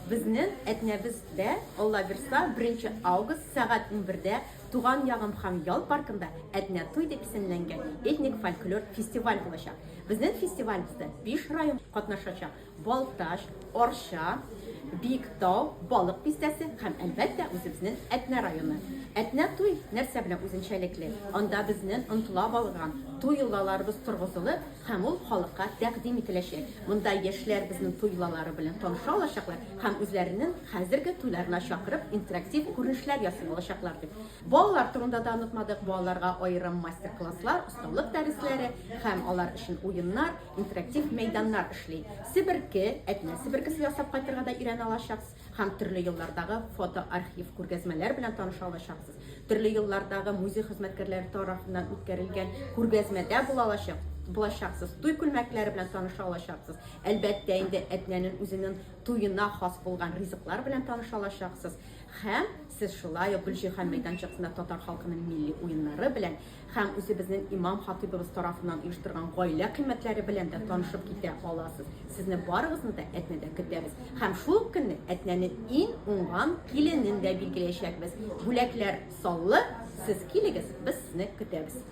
Безнең Әтнәбездә, Алла бирса, беренче август сәгать унбердә Туган ягым һәм ял паркында Әтнә туй дип исемләнгән этник фольклор фестиваль булачак. Безнең фестивалебездә биш район катнашачак, Балтач, Арча, Биектау, Балык Бистәсе һәм, әлбәттә, үзебезнең Әтнә районы. Әтнә туй нәрсә белән үзенчәлекле? Анда безнең онытыла барган туй йолаларыбыз торгызылып һәм ул халыкка тәкъдим ителәчәк. Монда яшьләр безнең туй йолалары белән таныша алачаклар һәм үзләренең хәзерге туйларына чакырып интерактив күренешләр ясый алачаклар дип. Балалар турында да онытмадык, балаларга аерым мастер-класслар, осталык дәресләре һәм алар өчен уеннар, интерактив мәйданнар эшли. Себерке, Әтнә себеркесе ясап кайтырга да өйрәнә алачаксыз һәм төрле еллардагы фотоархив күргәзмәләр белән таныша алачаксыз. Төрле еллардагы музей хезмәткәрләре тарафыннан үткәрелгән күргәзмәдә була алачак, булачаксыз, туй күлмәкләре белән таныша алачаксыз. Әлбәттә инде, Әтнәнең үзенең туена хас булган ризыклар белән таныша алачаксыз. Һәм сез шулай ук Гөлҗиһан мәйданчыксында татар халкының милли уеннары белән һәм үзебезнең имам-хатыйбыбыз тарафыннан оештырган гаилә кыйммәтләре белән дә танышып китә аласыз. Сезне барыгызны да Әтнәдә көтәбез. Һәм шул ук көнне Әтнәнең иң уңган киленен дә билгеләячәкбез. Бүләкләр саллы, сез килегез, без сезне көтәбез.